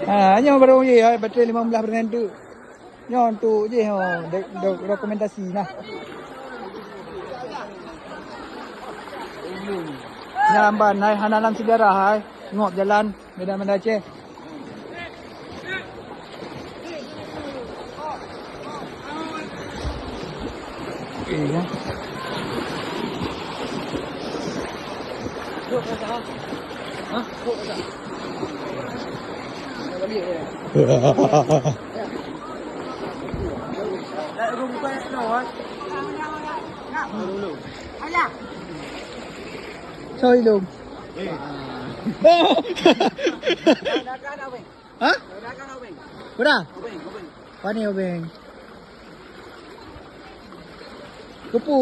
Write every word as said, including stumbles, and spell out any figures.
Ha, nyoe barô jih, hai, batri lima belas persen tu. Nyoe untuk jih, oh, do-, do-, dokumentasi nah. Nyan ban hai hana lam sejarah hai. Ngop jalan Medan Banda Aceh. Okey, ya. Sorry dong. Ha? Udah? Pani obeng? Kepu.